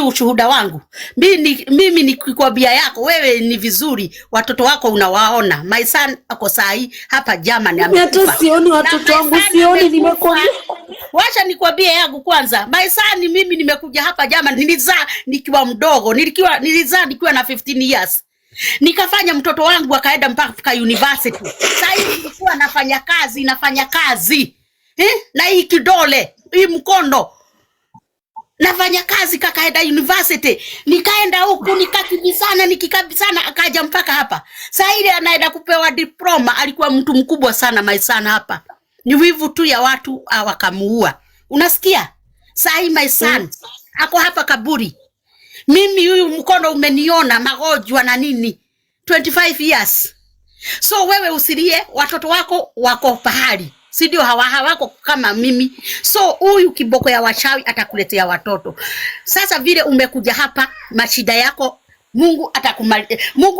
Ushuhuda wangu mimi nikikwambia yako wewe ni vizuri, watoto wako unawaona. My son ako sahi hapa Germany. Mimi hata Amekufa. sioni Na watoto my wangu, son sioni, amekufa. nimekuambia. Wacha nikwambie yangu kwanza. My son, mimi nimekuja hapa Germany, nilizaa nikiwa mdogo, nilizaa nikiwa na 15 years, nikafanya mtoto wangu akaenda mpaka university. Sasa hivi nilikuwa nafanya kazi, eh? Na hii kidole, hii mkono, nafanya kazi, kakaenda university, nikaenda huku nikakibisana, nikikabisana, akaja mpaka hapa. Saa ile anaenda kupewa diploma, alikuwa mtu mkubwa sana my son hapa. Ni wivu tu ya watu, wakamuua. Unasikia? Saa hii my son ako hapa kaburi. Mimi huyu mkono umeniona magonjwa na nini, 25 years. So wewe usilie, watoto wako wako pahali, si ndio? Hawako kama mimi. So huyu kiboko ya wachawi atakuletea watoto. Sasa vile umekuja hapa, mashida yako Mungu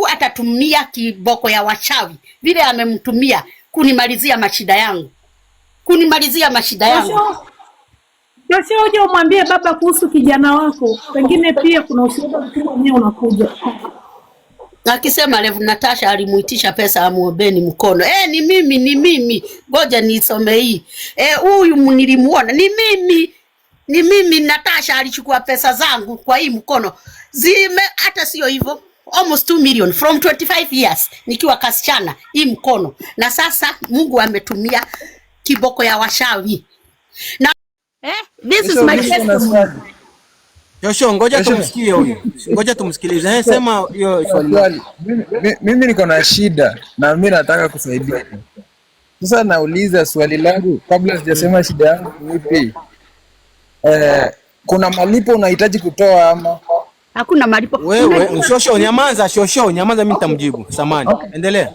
atatumia kiboko ya wachawi vile amemtumia kunimalizia mashida yangu, kunimalizia mashida yangu. Joshua, Joshua, uje umwambie baba kuhusu kijana wako, pengine pia kuna ushuhuda mkubwa wenyewe unakuja. Akisema Rev Natasha alimuitisha pesa amuombeni mkono. Ni mimi, ni mimi. Ngoja nisome hii. Huyu nilimuona ni mimi. Ni mimi Natasha alichukua pesa zangu kwa hii mkono. Zime hata sio hivyo. Almost 2 million from 25 years nikiwa kasichana hii mkono. Na sasa Mungu ametumia kiboko ya washawi. Na this is Joshua, my mimi niko na testimony. swali. Joshua, ngoja Joshua, tumsikie huyu. Ngoja tumsikilize. Sema hiyo na swali lako. swali. Mimi niko na shida na mimi nataka kusaidia. Sasa nauliza swali langu kabla sijasema shida yangu ni ipi. Kuna malipo unahitaji kutoa ama? Hakuna malipo. Wewe Unajua shosho, nyamaza, shosho, nyamaza, mimi nitamjibu. Samani. Endelea.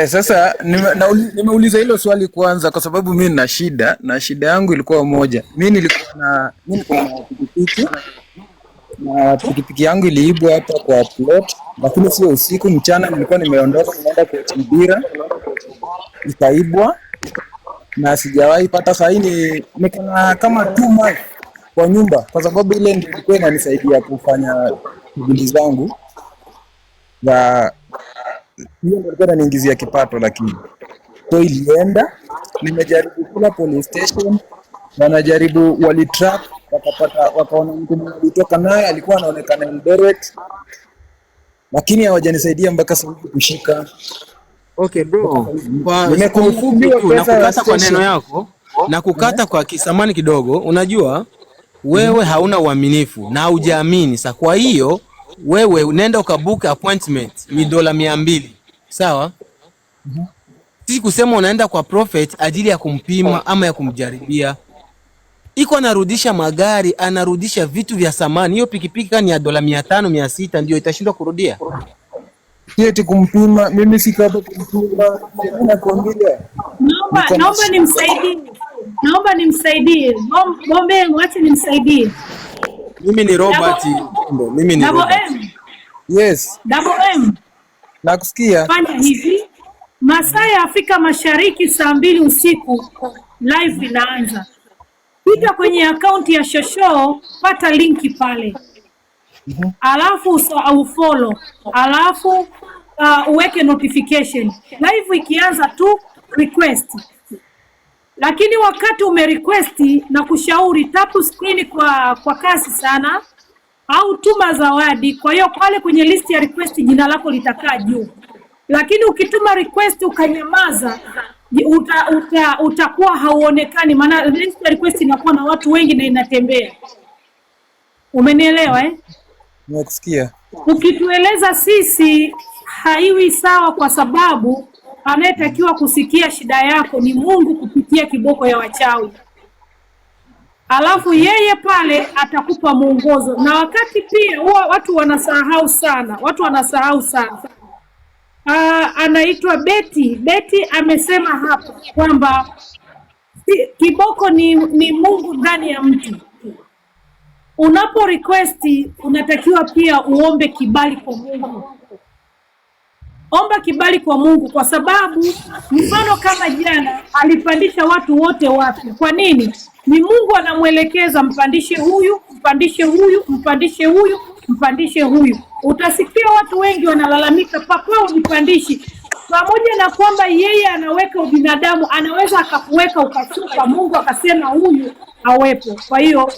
Sasa nimeuliza hilo swali kwanza kwa sababu mimi nina shida na shida yangu ilikuwa moja. Mimi nilikuwa na pikipiki na pikipiki yangu iliibwa hapa kwa plot, lakini sio usiku, mchana nilikuwa nimeondoka nimeenda kwa mpira ikaibwa na sijawahi pata. Sahii ni niko na kama 2 months kwa nyumba, kwa sababu ile ndio ilikuwa inanisaidia kufanya shughuli zangu za hiyo, ndio ilikuwa inaniingizia kipato, lakini so ilienda. Nimejaribu kula police station, wanajaribu walitrack, wakapata, wakaona mtu mwenye alitoka naye alikuwa anaonekana Eldoret, lakini hawajanisaidia mpaka sasa hivi kushika. Okay bro, kwa ufupi Nimekumbukiwa tu na pesa ya kukata kwa neno station. yako na kukata kwa kisamani kidogo, unajua wewe hauna uaminifu na haujaamini. Sa kwa hiyo wewe nenda ukabook appointment ni dola 200, sawa? Si kusema unaenda kwa prophet ajili ya kumpima ama ya kumjaribia. Iko anarudisha magari, anarudisha vitu vya samani. Hiyo pikipiki kani ya dola 500 600 ndio itashindwa kurudia? Si eti kumpima, mimi siko hapa kumpima, mimi nakwambia Naomba niko na naomba nimsaidie, naomba nimsaidie. Bombe, wache nimsaidie. Mimi ni Robert Double, Mbo, mimi ni Double Robert. M, Yes, Double M, nakusikia. fanya hivi. Masaa ya Afrika Mashariki saa 2 usiku live inaanza. Pita kwenye akaunti ya Shosho, pata linki pale, alafu ufollow, alafu uweke notification. Live ikianza tu request, lakini wakati umerequest na kushauri tap screen kwa kasi sana au tuma zawadi. Kwa hiyo pale kwenye list ya request jina lako litakaa juu, lakini ukituma request ukanyamaza utakuwa hauonekani, maana list ya request inakuwa na watu wengi na inatembea. Umenielewa, eh? Nimekusikia. Ukitueleza sisi haiwi sawa, kwa sababu anayetakiwa kusikia shida yako ni Mungu kupitia kiboko ya wachawi, alafu yeye pale atakupa mwongozo. Na wakati pia huwa watu wanasahau sana, watu wanasahau sana. Anaitwa Betty. Betty amesema hapa kwamba kiboko ni Mungu ndani ya mtu. Unapo request unatakiwa pia uombe kibali kwa Mungu. Omba kibali kwa Mungu kwa sababu mfano kama jana alipandisha watu wote wapya. Kwa nini? Ni Mungu anamwelekeza, mpandishe huyu, mpandishe huyu, mpandishe huyu, mpandishe huyu. Utasikia watu wengi wanalalamika, papa unipandishi. Pamoja na kwamba yeye anaweka ubinadamu, anaweza akakuweka ukashuka, Mungu akasema huyu awepo. Kwa hiyo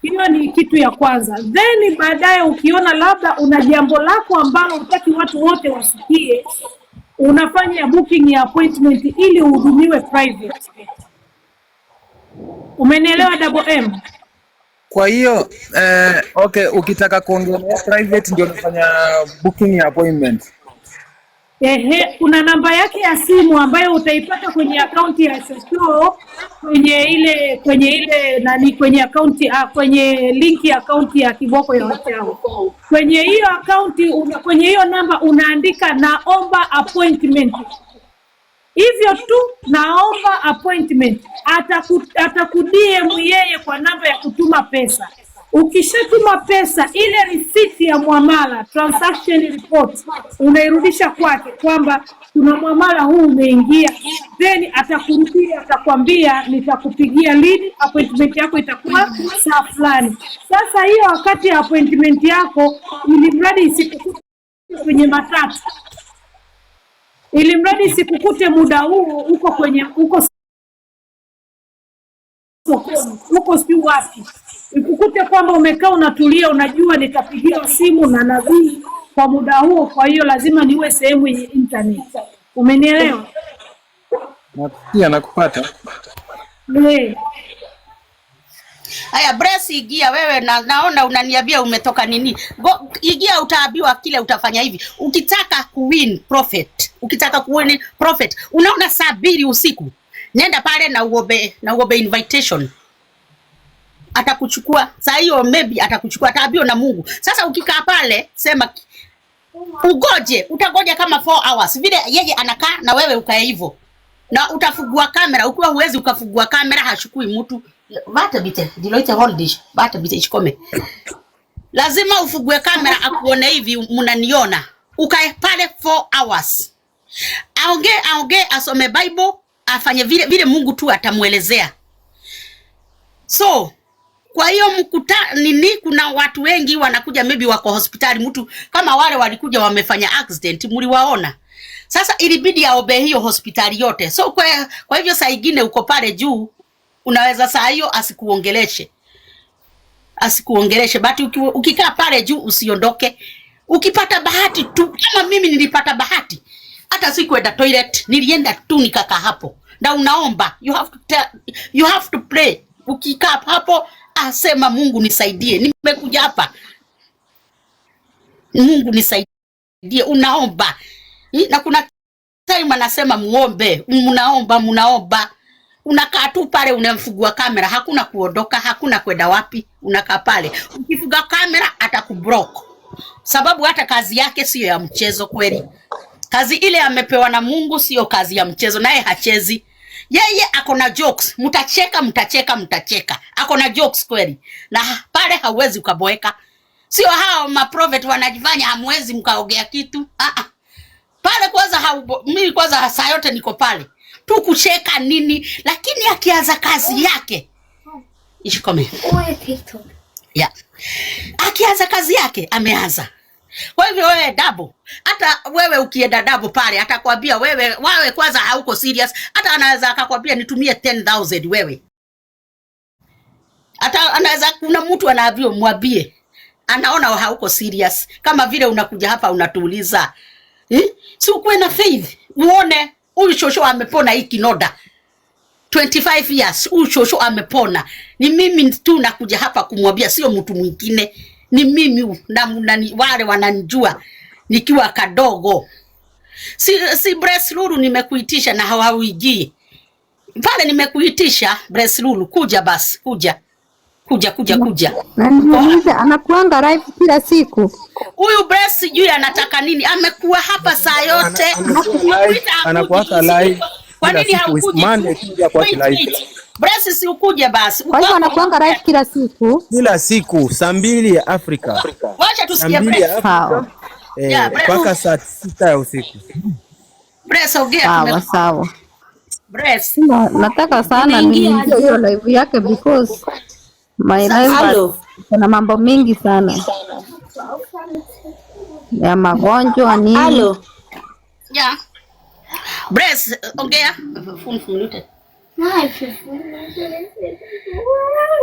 hiyo ni kitu ya kwanza. Then baadaye ukiona labda una jambo lako ambalo hutaki watu wote wasikie, unafanya booking ya appointment ili uhudumiwe private. Umenielewa, Double M? Kwa hiyo okay, ukitaka kuongelea private ndio unafanya booking ya appointment. Ehe, kuna namba yake ya simu ambayo utaipata kwenye akaunti ya Shosho, kwenye ile nani, kwenye akaunti kwenye linki ya akaunti ya Kiboko ya Wachawi. Kwenye hiyo akaunti kwenye hiyo namba unaandika naomba appointment, hivyo tu, naomba appointment. Ataku DM yeye kwa namba ya kutuma pesa. Ukishatuma pesa, ile receipt ya muamala, transaction report, unairudisha kwake kwamba kuna muamala huu umeingia, then atakurudia, atakwambia nitakupigia lini, appointment yako itakuwa saa fulani. Sasa hiyo wakati ya appointment yako, ili mradi isikukute kwenye matatu, ili mradi isikukute muda huo uko kwenye uko sokoni, uko sijui wapi, ikukute kwamba umekaa unatulia, unajua nitapigiwa simu na nabii kwa muda huo, kwa hiyo lazima niwe sehemu yenye internet. Umenielewa? Nakusikia, nakupata. Eh. Haya, Bress, ingia wewe na, naona unaniambia umetoka nini. Go, ingia utaambiwa kile utafanya hivi. Ukitaka kuwin prophet, ukitaka kuwin prophet, unaona saa 2 usiku, nenda pale na uombe invitation. Atakuchukua saa hiyo, maybe atakuchukua, ataambiwa na Mungu. Sasa ukikaa pale, sema ugoje, utagoja kama 4 hours vile yeye anakaa na wewe ukae hivyo, na utafungua kamera. Ukiwa huwezi ukafungua kamera, hashukui mtu. Warte bitte, die Leute holen dich. Warte bitte, ich komme. Lazima ufungue kamera akuone hivi, mnaniona. Ukae pale 4 hours, aongee aongee, asome Bible, afanye vile vile Mungu tu atamuelezea. So kwa hiyo mkuta nini, kuna watu wengi wanakuja, maybe wako hospitali, mtu kama wale walikuja wamefanya accident, mliwaona. Sasa ilibidi aombe hiyo hospitali yote. So kwa hivyo saa ingine uko pale juu, unaweza saa hiyo asikuongeleshe, asikuongeleshe, but ukikaa pale juu usiondoke. Ukipata bahati tu, kama mimi nilipata bahati, hata sikuenda toilet, nilienda tu nikakaa hapo, na unaomba, you have to tell, you have to pray. Ukikaa hapo asema Mungu nisaidie, nimekuja hapa, Mungu nisaidie, unaomba. Na kuna time anasema muombe, mnaomba, mnaomba, unakaa tu pale unamfungua kamera, hakuna kuondoka, hakuna kwenda wapi, unakaa pale. Ukifunga kamera atakublock, sababu hata kazi yake siyo ya mchezo kweli. Kazi ile amepewa na Mungu sio kazi ya mchezo, naye hachezi. Yeye ako na jokes, mtacheka, mtacheka, mtacheka. Ako na jokes kweli, na pale hauwezi ukaboeka. Sio hao maprophet wanajifanya hamwezi mkaongea kitu. Ah, ah. Pale kwanza mimi kwanza saa yote niko pale tu kucheka nini, lakini akianza kazi yake ishikome yeah. Akianza kazi yake ameanza. Kwa hivyo wewe Double, hata wewe ukienda Double pale atakwambia wewe kwanza hauko serious. Hata anaweza akakwambia nitumie 10,000 wewe. Hata anaweza, kuna mtu anaambiwa mwambie, anaona hauko serious, kama vile unakuja hapa unatuuliza eh? Si ukuwe na faith uone huyu shosho amepona hii kinoda 25 years, huyu shosho amepona. Ni mimi tu nakuja hapa kumwambia, sio mtu mwingine, ni mimi na wale wananijua nikiwa kadogo. Si Bless Lulu nimekuitisha na hawauigii pale, nimekuitisha Bless Lulu, kuja basi, kuja kuja kuja kuja. Na niulize, anakuanga live kila siku? Huyu Bless sijui anataka nini, amekuwa hapa saa yote. Anakuwa live, Nakuita hakuji. anakuwaka live Kwa kila nini siku, haukuji? Monday tu ndio hakuwaki Wait, live. wait. Bless, si ukuje basi. Kwa hivyo anakuanga live kila siku? Kila siku saa 2 ya Afrika, Wacha saa tusikie mbili ya Bless. Afrika Sawa Yeah, Bless. mpaka saa 6 ya usiku. Bless, ongea sawa sawa. Bless. Nataka sana Nimeingia niingie hiyo live yake because my life Halo. kuna mambo mingi sana ya magonjwa nini. Halo. Yeah. Bless, ongea. 5 Minuten.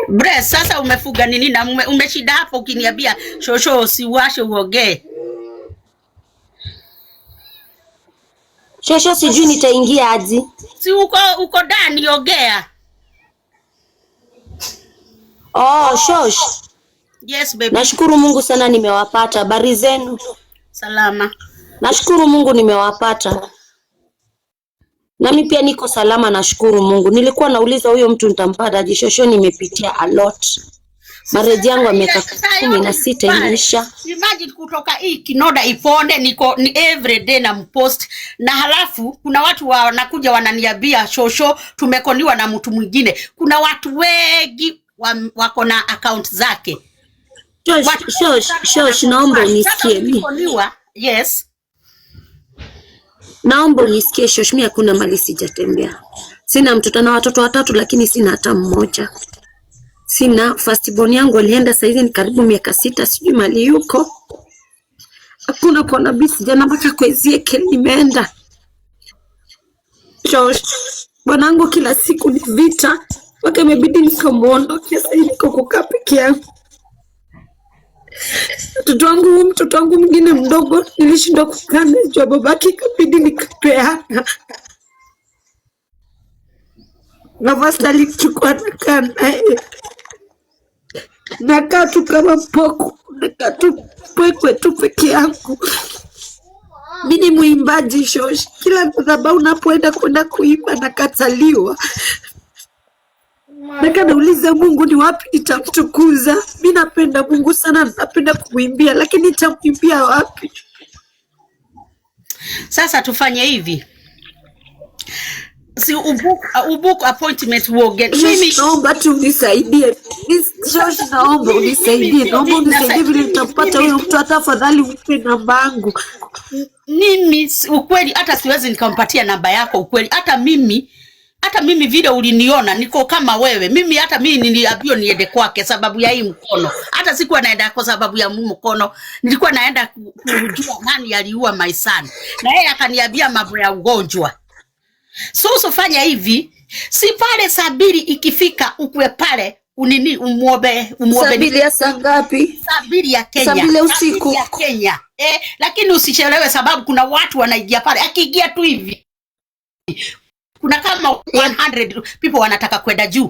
Bless, sasa umefuga nini na umeshinda hapo ukiniambia shosho usiwashe uongee. Shosho, sijui nitaingia aje. Si uko ndani, ongea. Oh, shosh. Yes baby. Nashukuru Mungu sana nimewapata. Habari zenu? Salama. Nashukuru Mungu nimewapata. Nami pia niko salama, nashukuru Mungu. Nilikuwa nauliza huyo mtu nitampata aje? Shosho, nimepitia a lot. Marriage yangu ya miaka Saa 16 yote pale. imeisha. Imagine kutoka hii kinoda ipone, niko ni every day na mpost, na halafu kuna watu wanakuja wananiambia shosho, tumekoniwa na mtu mwingine. Kuna watu wengi wako na account zake. Shosh, Watu shosh, shosh, naomba sasa unisikie mi. ukikoniwa, yes. Naomba unisikie shosh, mi hakuna mali sijatembea. Sina mtoto na watoto watatu, lakini sina hata mmoja. Sina first born yangu alienda saizi ni karibu miaka 6, sijui mali yuko. Hakuna kwa nabii sijana mpaka kwa Ezekiel nimeenda. Shosh, bwanangu kila siku ni vita, mpaka imebidi nikamuondoke. Sasa niko kukaa peke yangu. Mtoto wangu huyu, mtoto wangu mwingine mdogo nilishindwa kukaa naye juu ya babake, ikabidi nikapeana. Na pasta alichukua nakaa naye, nakaa tu kama poko, nakaa tu pwekwe tu peke yangu. Mi ni mwimbaji shosh, kila madhabahu napoenda kwenda kuimba nakataliwa. Naka nauliza Mungu ni wapi nitamtukuza. Mi napenda Mungu sana, napenda kumwimbia, lakini nitamwimbia wapi? Sasa tufanye hivi, si ubook appointment uoge. Mimi Shosh, naomba tu unisaidie. Shosh, naomba unisaidie, naomba unisaidie vile nitampata huyo mtu, hata afadhali umpe namba yangu. Mimi ukweli hata siwezi nikampatia namba yako ukweli. Hata mimi vile uliniona niko kama wewe. Mimi hata mimi niliambiwa niende kwake sababu ya hii mkono. Hata sikuwa naenda kwa sababu ya mkono. Nilikuwa naenda kujua nani aliua my son. Na yeye akaniambia mambo ya ugonjwa. So usifanya hivi, si pale 2:00 ikifika ukue pale unini umuombe umuombe 2:00 ya saa ngapi? 2:00 ya Kenya. 2:00 2:00 usiku. ya Kenya. Lakini usichelewe sababu kuna watu wanaingia pale. Akiingia tu hivi kuna kama 100 people wanataka kwenda juu.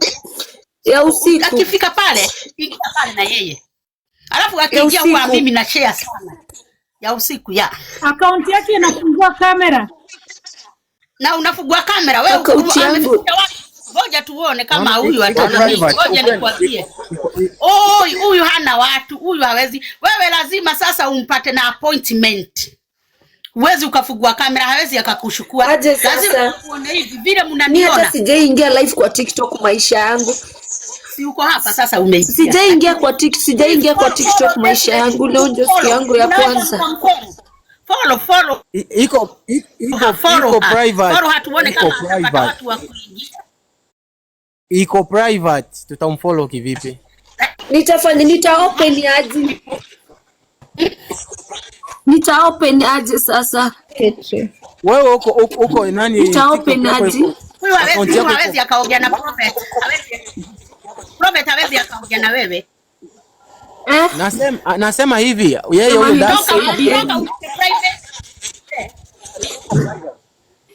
Ya usiku. Akifika pale, ingia pale na yeye. Alafu Ya akiingia huwa usiku. mimi na share sana. Ya usiku ya. Akaunti yake inafungua kamera. Na unafungua kamera wewe Akaunti yangu. amefikia wapi? Ngoja tuone kama Naona huyu iko atanani. private. Ngoja Ukweli. nikwambie. Oh, huyu hana watu, huyu hawezi. Wewe lazima sasa umpate na appointment. Huwezi ukafungua kamera, hawezi akakushukua. Aje Lazima sasa. uone hivi vile Mi hata mnaniona. sijaingia live kwa TikTok maisha yangu. Si uko hapa sasa umeingia. Sijaingia kwa TikTok maisha yangu. Leo ndio siku yangu ya kwanza. Follow, follow. Iko iko Follow iko her. private. Follow her tuone Iko kama atapata private. watu wa kuingia. Iko private. Tutamfollow kivipi? Nitafanya nita open aje? Nita open aje sasa? Petri. Wewe uko nani? Nita TikTok open yako aje? iko Huyu hawezi, account huyu yako hawezi iko akaongea na prophet. Hawezi. Prophet hawezi akaongea na wewe. Eh? Nasema hivi, yeye huyo Jamani, dada Toka nisaidieni. toka uko private.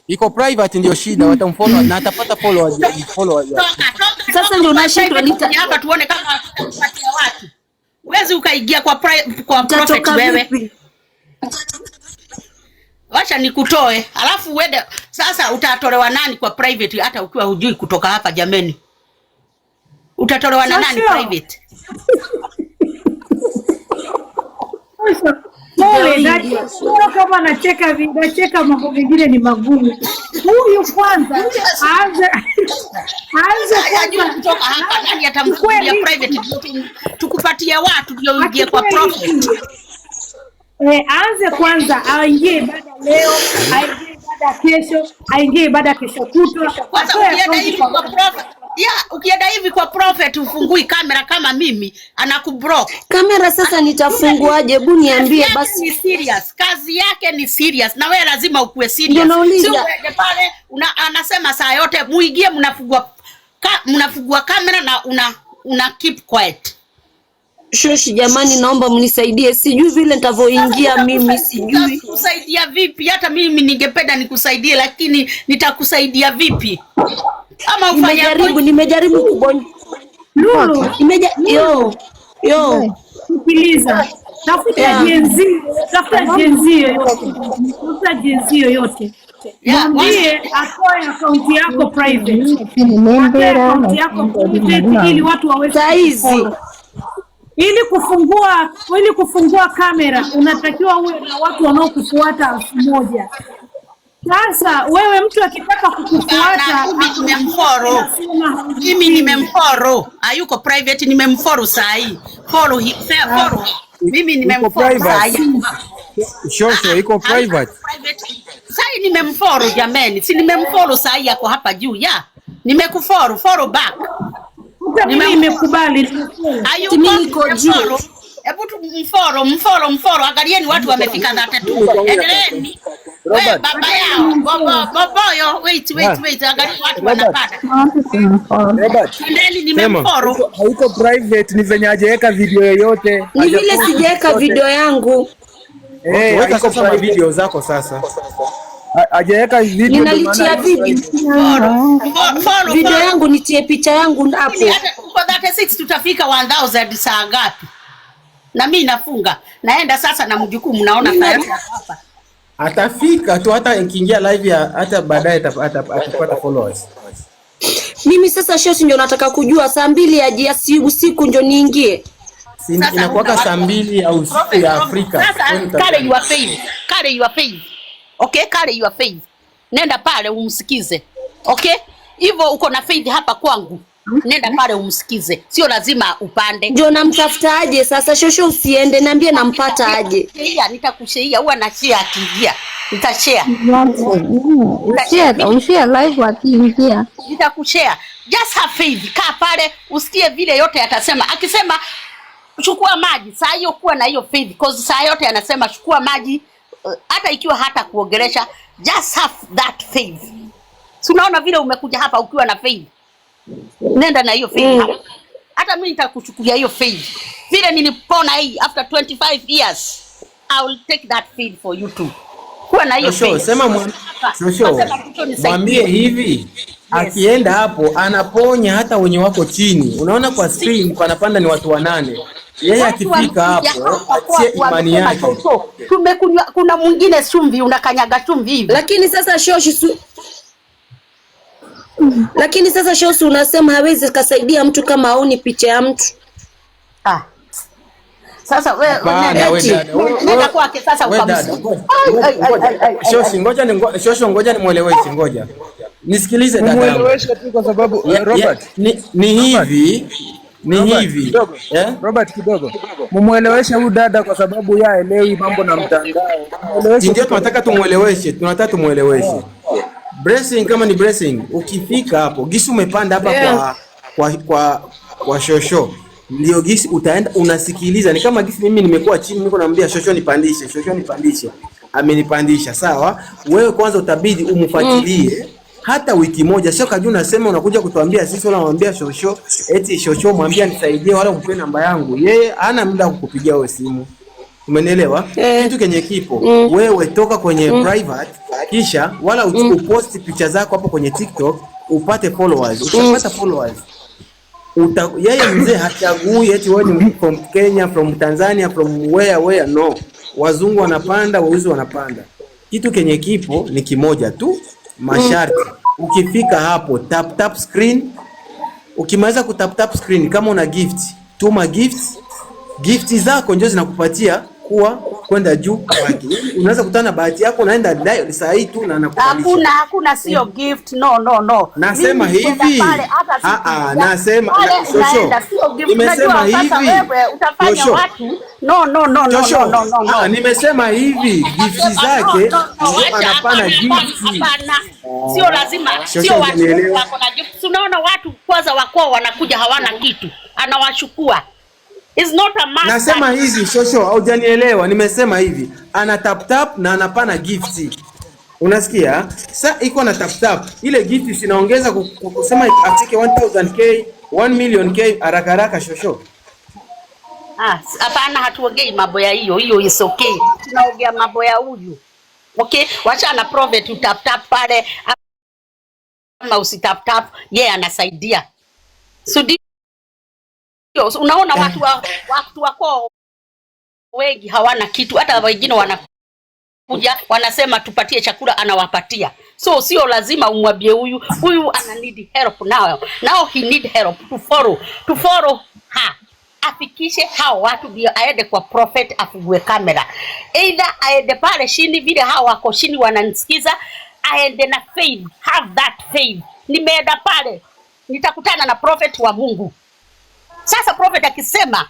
iko private ndio shida, watamfollow na atapata followers followers. Toka, toka, Sasa toka ndio kwa nashindwa private nita kuja hapa tuone kama tutakupatia watu. Huwezi ukaingia kwa prophet nitatoka wewe. vipi? Wacha nikutoe, alafu uende sasa. Utatolewa nani kwa private hata ukiwa hujui kutoka hapa jameni? Utatolewa na nani Shosho. private? Shosho. Pole, Sijaingia. nacheka kama nacheka nacheka, mambo mengine ni magumu. Huyu kwanza aanze Hajui kwanza kutoka hapa, nani atamfungulia achukue private? linki, Ndio tukupatie watu ndio uingie kwa achukue prophet. linki. Aanze kwanza aingie ibada leo, aingie ibada Ibada kesho, aingie ibada kesho kutwa, Kwanza atoe ukienda akaunti hivi kwa kwa prophet, yeah, ukienda hivi kwa prophet ufungui kamera kama mimi, anakublock. Kamera sasa nitafunguaje? Hebu Kazi niambie yake basi. ni serious, kazi yake ni serious, na wewe lazima ukuwe Ndio serious, sio nauliza. uende pale anasema saa yote muingie, mnafungua kamera na una keep quiet. Shoshi jamani, naomba mnisaidie, sijui vile Sasa nitavyoingia mimi, sijui. Nitakusaidia vipi? Hata mimi ningependa nikusaidie, lakini nitakusaidia vipi? Ama ufanye Nimejaribu kubonya. Lulu, Yo yo, sikiliza, tafuta Gen Z, tafuta Gen Z yoyote, tafuta Gen Z yoyote, mwambie atoe akaunti yako private, atoe akaunti yako private ili watu waweze Saizi. kufollow. Ili kufungua kamera unatakiwa uwe na watu wanaokufuata 1000. Sasa wewe mtu akitaka kukufuata Bana, mimi nimemfollow. anasema Mimi nimemfollow. Hayuko private, nimemfollow saa hii. Follow follow. Mimi Iko nimemfollow saa private. hii. Shosho iko Hayuko private. private. Saa hii nimemfollow jameni. Si nimemfollow saa hii yako hapa juu ya. Nimekufollow, follow back. Hata mimi nimekubali. Hayuko, Mimi niko juu. nimemfollow. Hebu tu mfollow, mfollow, mfollow. Angalieni watu wamefika 32. Endeleeni. We, Robert. baba yao, bobo, boboyo, wait, wait, wait. Angalia watu wanapata. Robert, Endeleeni, nimemfollow. haiko private, ni venye hajaweka video yoyote. Ni vile sijaweka video yangu. Eh, Okay, weka haiko sasa private. mavideo zako sasa. Hajaweka video ndio maana Ninalitia haiko video private. Follow, follow, video follow. yangu, nitie picha yangu hapo. Hata uko 36 tutafika 1000 saa ngapi? Na mimi nafunga. Naenda sasa na mjukuu mnaona tayari hapa. Atafika tu hata ikiingia live ya hata baadaye atapata followers. Mimi sasa shoshi ndio nataka kujua saa 2 ya usiku ndio niingie. Si Sasa inakuwaka una saa watu- 2 ya usiku ya Afrika. Sasa carry your faith. Carry your faith. Okay, carry your faith. Nenda pale umsikize. Okay? Hivyo uko na faith hapa kwangu. Nenda pale umsikize. Sio lazima upande. Ndio namtafuta aje sasa? Shosho usiende, niambie nampata aje. Nitakushare, nitakushare, huwa na share akiingia. Nitashare. Ushare, ushare live akiingia. Nitakushare. Just have faith. Kaa pale usikie vile yote atasema. Akisema chukua maji, saa hiyo kuwa na hiyo faith cause saa yote anasema chukua maji, hata ikiwa hata kuongelesha, just have that faith. Si unaona vile umekuja hapa ukiwa na faith, nenda na hiyo faith hapa. Hata mimi nitakuchukulia hiyo faith vile nilipona hii after 25 years, I will take that faith for you too. Kuwa na hiyo Shosho, faith. sema Shosho, Wasema mtoto nisaidie. mwambie hivi akienda hapo anaponya hata wenye wako chini. Unaona kwa screen panapanda ni watu wanane. Yeye Watu akifika wamekuja hapo hapa atie kwa imani wamesema yake. shosho, tumekunywa. Kuna mwingine chumvi, unakanyaga chumvi hivi. Lakini sasa shoshi unasema hawezi kasaidia mtu kama haoni picha ya mtu. Ah. Sasa we, Hapana, nenda, we dada, nenda kwake sasa we dada, ukamsikia. ngoja, Ai, ai, ngoja, ai, ai, ai, Shoshi, ngoja ni Shosho, ngoja nimweleweshe, ngoja nisikilize dada yangu. Mumueleweshe tu kwa sababu Robert, Ni hivi, ni Robert, hivi kidogo. eh? Robert kidogo. Mumueleweshe huyu dada kwa sababu yeye haelewi mambo na mtandao. Mumueleweshe Si ndio tu. tunataka tumueleweshe, tunataka tumueleweshe. Blessing kama ni blessing, ukifika hapo gisi umepanda hapa kwa shosho ndio gisi utaenda unasikiliza. Ni kama gisi mimi nimekuwa chini, niko naambia shosho nipandishe, shosho nipandishe, amenipandisha sawa. Wewe kwanza utabidi umfuatilie hata wiki moja, sio kajua unasema unakuja kutuambia sisi, wala unamwambia shosho eti shosho mwambie nisaidie, wala umpe namba yangu. Yeye hana muda wa kukupigia wewe simu. Umenielewa? Eh. Kitu kenye kipo wewe toka kwenye private, kisha wala uposti picha zako hapo kwenye TikTok upate followers. Ukishapata followers yeye mzee hachagui eti wewe ni from Kenya, from Tanzania, from where where, no. Wazungu wanapanda, weusi wanapanda. Kitu kenye kipo ni kimoja tu, masharti. Ukifika hapo tap tap screen, ukimaliza kutap tap screen, kama una gift, tuma gift. Gift zako ndio zinakupatia kuwa kwenda juu kwake. Unaweza kutana na bahati yako, unaenda live saa hii tu na anakupandisha. Hakuna, hakuna, sio gift. No, no, no. Nasema Mimi kwenda hivi. pale hata Ah, ah, sikuingia. nasema Pale Shosho. unaenda sio gift. Nimesema Unajua sasa hivi. wewe utafanya Shosho. watu. No, no, no, no, Shosho. no, no, no, no. Ah, nimesema hivi gift zake No, no, no, ndio wacha, anapana hapana, gift. hapana. Sio lazima, Shosho, sio watu hujanielewa. wako na gift. Unaona watu kwanza wako wanakuja hawana kitu, anawachukua. It's not a must. Nasema hivi Shosho, haujanielewa. Nimesema hivi ana tap tap na anapana gift. Unasikia? Sa iko na tap tap. Ile gift sinaongeza kusema afike 1000K, 1 million K haraka haraka Shosho. Ah, hapana, hatuongei mambo ya hiyo hiyo, is okay. Tunaongea mambo ya huyu. Okay, wacha na prophet utap tap pale ama usitap tap, yeye anasaidia. So ndio unaona watu wako wengi hawana kitu, hata wengine wanakuja wanasema tupatie chakula, anawapatia. So sio lazima umwambie huyu huyu ana need help now. Now he need help to follow her, afikishe hao watu ndio aende kwa prophet afungue kamera, either aende pale chini vile hao wako chini wananisikiza, aende na faith, have that faith. Nimeenda pale nitakutana na prophet wa Mungu. Sasa prophet akisema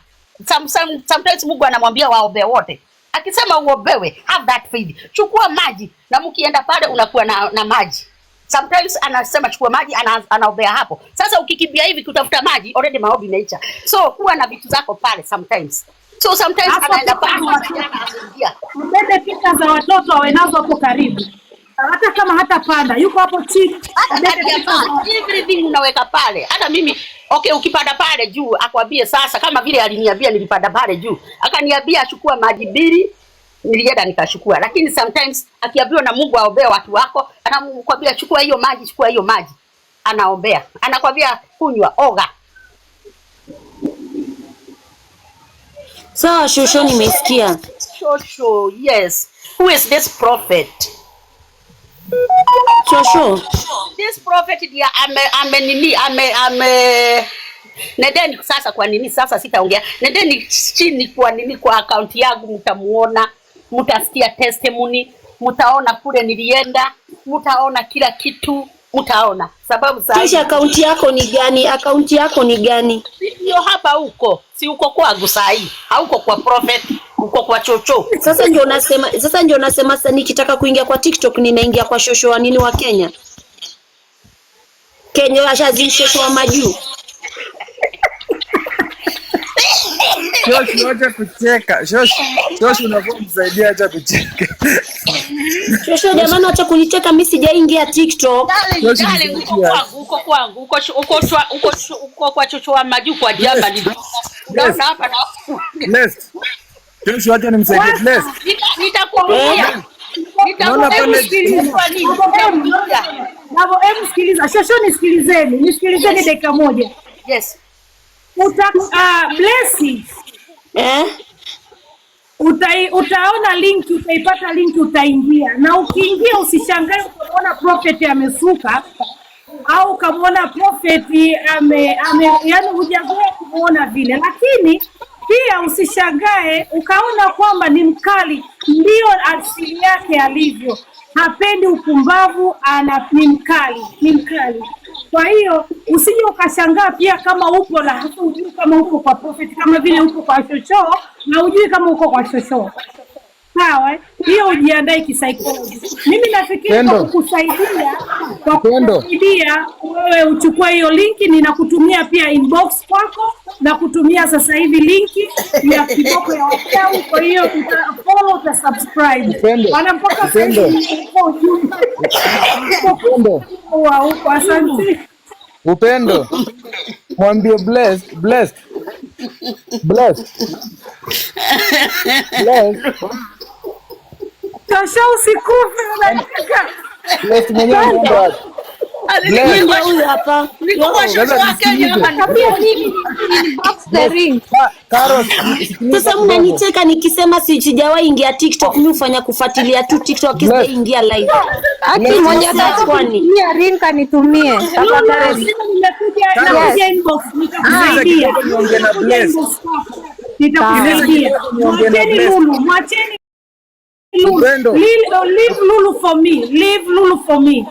sometimes Mungu anamwambia waombe wote. Akisema uombewe, have that faith. Chukua maji na mkienda pale unakuwa na maji. Sometimes anasema chukua maji, anaombea hapo. Sasa ukikimbia hivi kutafuta maji, already maombi imeisha. So kuwa na vitu zako pale sometimes. So sometimes Hapo anaenda picha pale za watoto. anaingia. Ubebe picha za watoto awe nazo hapo karibu, hata kama hatapanda, yuko hapo chini, Hata abebe kati ya picha za pale, watoto. everything unaweka pale. Hata mimi okay, ukipanda pale juu akwambie sasa, kama vile aliniambia nilipanda pale juu, akaniambia achukua maji mbili, nilienda nikachukua. Lakini sometimes akiambiwa na Mungu aombee watu wako, anakwambia chukua hiyo maji, chukua hiyo maji, anaombea, anakwambia kunywa, oga. Sawa Shosho, nimesikia. Shosho, yes. Who is this prophet? Shosho, This prophet ndiye ame nini ame nendeni sasa kwa nini sasa sitaongea. Nendeni chini kwa nini kwa akaunti yangu mtamuona, mtasikia testimony, mtaona kule nilienda, mtaona kila kitu, mtaona sababu saa Kesha, hii akaunti yako ni gani? Akaunti yako ni gani? ndio hapa huko, si uko kwangu saa hii, hauko kwa prophet, uko kwa chocho. Sasa ndio nasema sasa nikitaka kuingia kwa TikTok ninaingia kwa Shosho wa nini wa Kenya? Kenya ashazi Shosho wa majuu. Shosh, acha kucheka. Shosh, Shosh unafaa msaidia, acha kucheka. Shosho jamani, acha kunicheka, mimi sijaingia TikTok. Darling, Shosh, darling, uko msaidia. kwangu, uko kwangu, uko kwa chocho wa majuu kwa Germany. Unaona hapa na Blessed. Shosh, acha nimsaidie. Blessed. Nitakuambia. Unaona Hebu pale sikiliza. Davo, hebu sikiliza. Shosho, nisikilizeni, nisikilizeni dakika moja. Yes. Blessy, Eh? Utaona linki, utaipata linki, utaingia. Na ukiingia usishangae ukamwona prophet amesuka au ukamwona prophet ame yani hujazoea kumuona vile, lakini pia usishangae ukaona kwamba ni mkali. Ndio asili yake alivyo, hapendi upumbavu, ni mkali, ni mkali. Kwa hiyo usije ukashangaa pia kama upo na hata hujui kama upo kwa prophet, kama vile upo kwa shoshoo na hujui kama uko kwa shoshoo. Sawa, eh? Hiyo ujiandae kisaikolojia. Mimi nafikiri kwa Pendo. kukusaidia, kwa Pendo. kukusaidia wewe uchukue hiyo linki, ninakutumia pia inbox kwako na kutumia sasa hivi linki ya kiboko ya wachawi. Kwa hiyo uta follow, uta subscribe. Upendo. Maana mpaka sasa Upendo. hivi uko ujumbe Upendo. wa huko. Asante. Upendo. Mwambie blessed, blessed. Blessed. Blessed. Tosha, usikufe unataka. Blessed mwenyewe anaenda wapi? Mimi ndio huyu hapa. Niko kwa Sasa shosho wa Kenya nisikilize. hapa. Tabia nini? Inbox the link. Carol, sikiliza Sasa kidogo. mnanicheka nikisema sijawahi ingia TikTok, mimi hufanya kufuatilia tu TikTok, sijaingia live. Ati mwenye Sasa ataka kwani? kunitumia link anitumie. Tafadhali. Nimekuja nakuja inbox nitakusaidia. Kidogo niongee na Nitakuja Bless. inbox kwako. Nitakusaidia. Kidogo niongee na Mwacheni Bless. Lulu, mwacheni. Lulu. Upendo. Leave Lulu for me. Leave Lulu for me.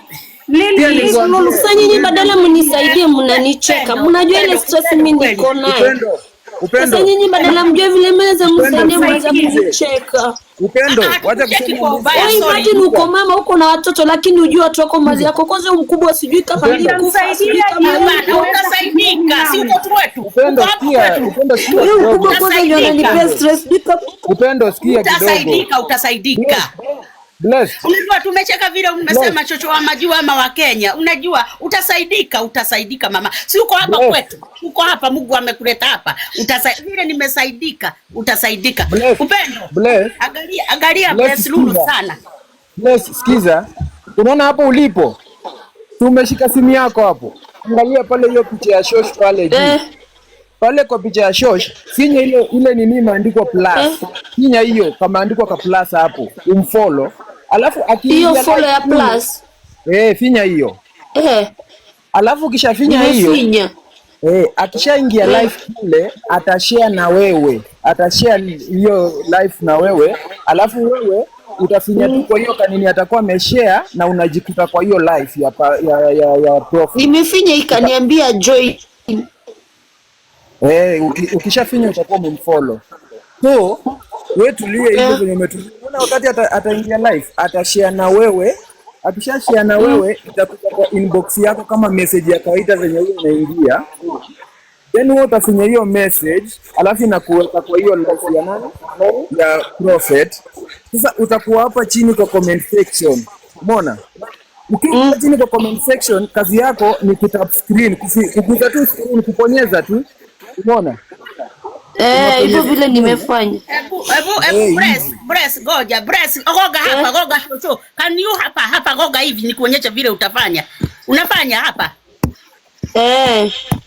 Pia Leave nikuambie. Lulu. Sasa nyinyi badala mnisaidie mnanicheka. Mnajua ile stress mimi niko nayo. Upendo, Sasa Upendo, nyinyi badala mjue vile mnaweza msaidie mnaweza Upendo. kunicheka. Upendo, Ah, wacha hatukucheki kusema kwa ubaya, Wewe sorry. imagine uko mama uko na watoto lakini ujue watu wako mazi yako. Kwanza huyu mkubwa sijui kama alikufa, sijui Nitamsaidia kama jioni Hapana, kuweza utasaidika, si kujibu uko tu kwetu, uko Upendo, hapa sikia, kwetu. Upendo, sikia Huyu kidogo. mkubwa kwanza ndio Utasaidika. ananipea stress. Sijui kama Upendo, sikia kidogo. Utasaidika, utasaidika. Bless, Unajua tumecheka vile umesema chocho wa majua ama wa Kenya. Unajua utasaidika, utasaidika mama. Si uko hapa Bless. kwetu. Uko hapa, Mungu amekuleta hapa. Vile nimesaidika, utasaidika. Bless. Upendo. Bless. Angalia, angalia Bless, Bless Lulu sikiza. sana. Bless, sikiza. Unaona hapo ulipo? Tumeshika simu yako hapo. Angalia pale hiyo picha ya Shosh pale juu. Pale kwa picha ya Shosh, finya ile nini imeandikwa plus. Finya hiyo kama andikwa ka plus hapo, umfollow. Alafu akiingia hiyo follow live ya kule, plus. Finya hiyo. Alafu ukishafinya hiyo, Nimefinya. Akishaingia live kule atashare na wewe, atashare hiyo live na wewe, alafu wewe utafinya tu kwa hiyo kanini atakuwa ameshare na unajikuta kwa hiyo live ya profile. Nimefinya ikaniambia join. Ukishafinya utakuwa umemfollow. So wewe tulie hivyo venye umetulia. Unaona wakati ataingia live atashare na wewe, akishashare na wewe itakuja kwa inbox yako kama message ya kawaida venye wewe unaingia. Then wewe utafinya hiyo message, alafu inakuweka kwa hiyo live ya nani? Ya Prophet. Sasa utakuwa hapa chini kwa comment section. Umeona? Ukiwa hapa chini kwa comment section, kazi yako ni kutap screen, kugusa tu screen, kuponyeza tu. Umeona? Hivyo vile nimefanya. Ebu, ebu, ebu, press, press, goja, press, goga hapa, goga chocho. Can you hapa, hapa, goga hivi, nikuonyeshe vile utafanya. Unafanya hapa.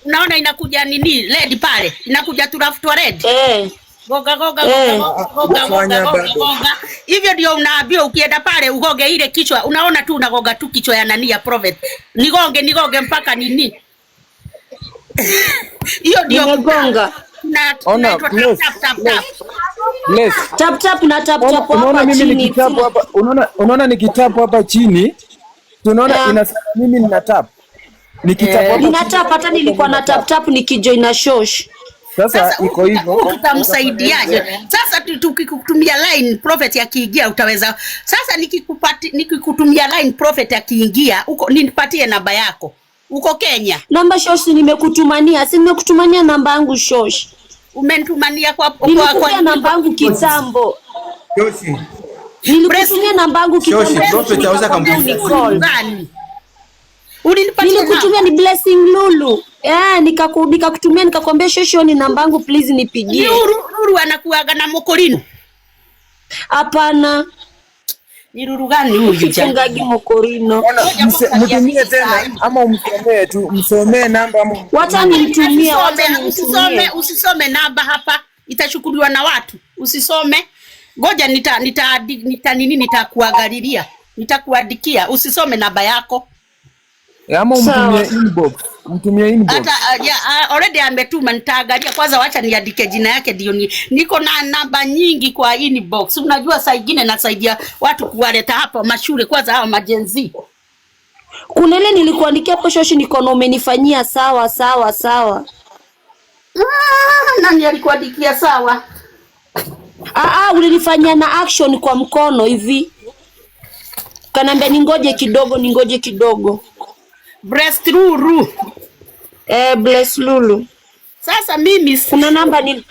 Unaona inakuja nini? Red pale. Inakuja turafu red. Goga, goga, goga, goga, goga, Hujafanya goga, bado. goga. Hivyo ndio unaambiwa ukienda pale ugoge ile kichwa. Unaona tu unagoga tu kichwa ya nani ya prophet. Nigonge, nigonge mpaka nini? Hiyo ndio Nimegonga. Ona, tunaitwa bless, tap, tap, tap, tap. Bless. Tap tap na tap tap Unaona hapa mimi chini. nikitapu hapa, unaona nikitapu hapa chini, tunaona inasema mimi nina tap. Nikitapu hapa Nina chini, tap hata nilikuwa na tap tap nikijoin na shosh. Sasa iko hivyo. Tutamsaidiaje? Sasa tukikutumia line prophet akiingia utaweza. Sasa nikikutumia line prophet akiingia uko, nipatie namba yako. Uko Kenya? Namba shosh nimekutumania, si nimekutumania namba yangu shosh. Umenitumania kwa Nilikupea namba yangu kitambo. Shoshi. Nilikutumia namba yangu Shoshi, kitambo. prophet aweza Nikakwambia akampigia. unicall. Gani? Ulinipatia Nilikutumia ni Blessing Lulu. Nikakutumia nikakwambia shosho ni namba yangu please nipigie. Ni Ruru anakuaga na mokorino. Hapana. Ni Ruru gani huyu jamani? Sichungagi mokorino. Ona, mtumie tena ama umsomee tu, msomee namba ama Wacha nimtumie, wacha Usisome, nimtumie. usisome namba hapa, itachukuliwa na watu. Usisome. Ngoja nita nita nita nini nitakuangalilia. Nitakuandikia. Usisome namba yako. Ama umtumie inbox, mtumie inbox. Hata already ametuma, nitaangalia kwanza, wacha niandike jina yake ndio niko na namba nyingi kwa inbox. Unajua saa ingine nasaidia watu kuwaleta hapa mashule kwanza, hawa majenzi. Kuna ile nilikuandikia hapo shoshi niko umenifanyia sawa sawa sawa. Nani alikuandikia sawa? Ulinifanyia na action kwa mkono hivi. Kaniambia ningoje kidogo, ningoje kidogo. Bless Lulu. Bless Lulu. Sasa mimi kuna namba ni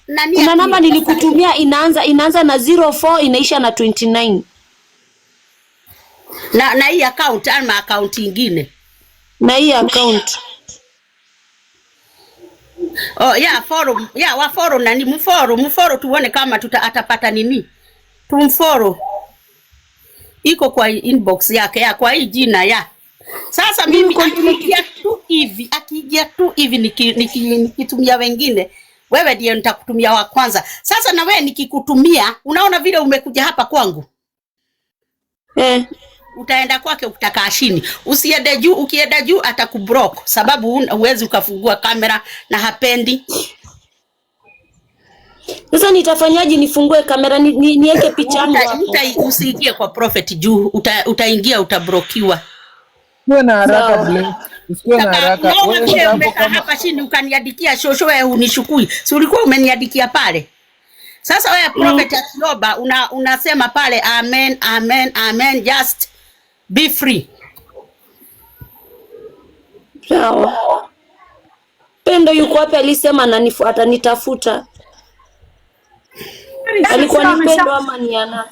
nani kuna namba nilikutumia inaanza na 04 inaisha na 29. Na hii account ama account nyingine. Na hii account. Oh, yeah, follow, yeah, wa follow nani mfollow tuone kama atapata nini. Tumfollow. Iko kwa inbox yake ya kwa hii jina ya. Sasa mimi akiingia tu hivi nikitumia wengine, wewe ndiye nitakutumia wa kwanza. Sasa na wewe nikikutumia, unaona vile umekuja hapa kwangu. Utaenda kwake utakaa chini. Usiende juu, ukienda juu atakublock sababu huwezi ukafungua kamera na hapendi. Sasa Sasa nitafanyaje? Nifungue kamera niweke picha yangu hapo? Usiingie kwa prophet juu utaingia utablokiwa. Usikuwe na haraka Sawa. Bless. Usikuwe na haraka. Unaona Wewe vile enda hapo umekaa kama hapa chini ukaniadikia shosho, wewe hunishukui. Si ulikuwa umeniadikia pale? Sasa wewe prophet akiomba unasema pale amen, amen, amen, just be free. Sawa. Pendo yuko wapi? Alisema atanitafuta. Alikuwa Shosho ni Pendo amesha ama ni Ana?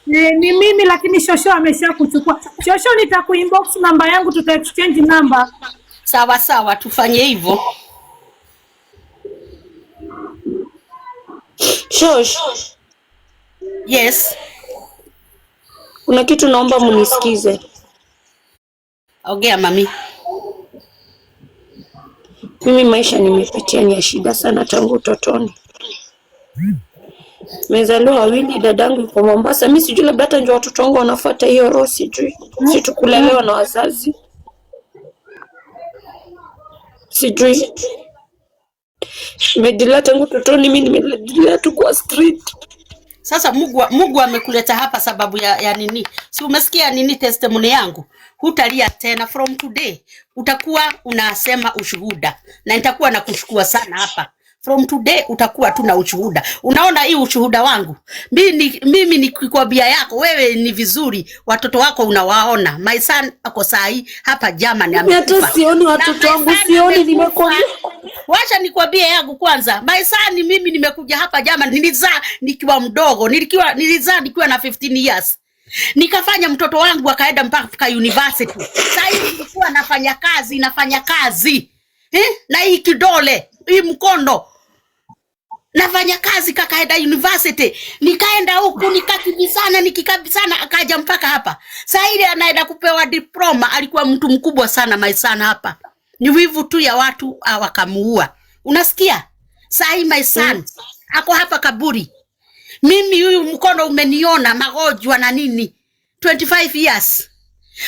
Ni mimi lakini Shosho amesha kuchukua. Shosho, nitakuinbox namba yangu, tuta exchange namba. Sawa sawa, tufanye hivyo. Shosh, Yes, kuna kitu naomba munisikize. ongea mami. Mimi maisha nimepitia ni ya shida sana tangu utotoni. Nimezaliwa wawili, dadangu yuko Mombasa. Mi sijui, labda hata ndio watoto wangu wanafuata hiyo roho, sijui. Si tukulelewa na wazazi, sijui. Nimedilea tangu utotoni, mi nimedilea tu kwa street. Sasa Mungu amekuleta hapa sababu ya nini? Si umesikia nini testimony yangu? Hutalia tena from today. Utakuwa unasema ushuhuda na nitakuwa nakuchukua sana hapa. From today utakuwa tu na ushuhuda. Unaona hii ushuhuda wangu? Mimi nikikwambia yako wewe ni vizuri, watoto wako unawaona. My son ako sahi hapa Germany Mimi hata amekufa. sioni Na watoto my wangu, son sioni, amekufa. nimekwambia. Wacha nikwambie yangu kwanza. My son, mimi nimekuja hapa Germany, nilizaa nikiwa mdogo, nilizaa nikiwa na 15 years. Nikafanya mtoto wangu akaenda mpaka university. Sasa hivi nilikuwa nafanya kazi. Eh? Na hii kidole, hii mkono nafanya kazi, kakaenda university, nikaenda huku nikakibisana, nikikabisana, akaja mpaka hapa. Saa ile anaenda kupewa diploma, alikuwa mtu mkubwa sana my son hapa. Ni wivu tu ya watu wakamuua. Unasikia? Saa hii my son ako hapa kaburi. Mimi huyu mkono umeniona magonjwa na nini, 25 years.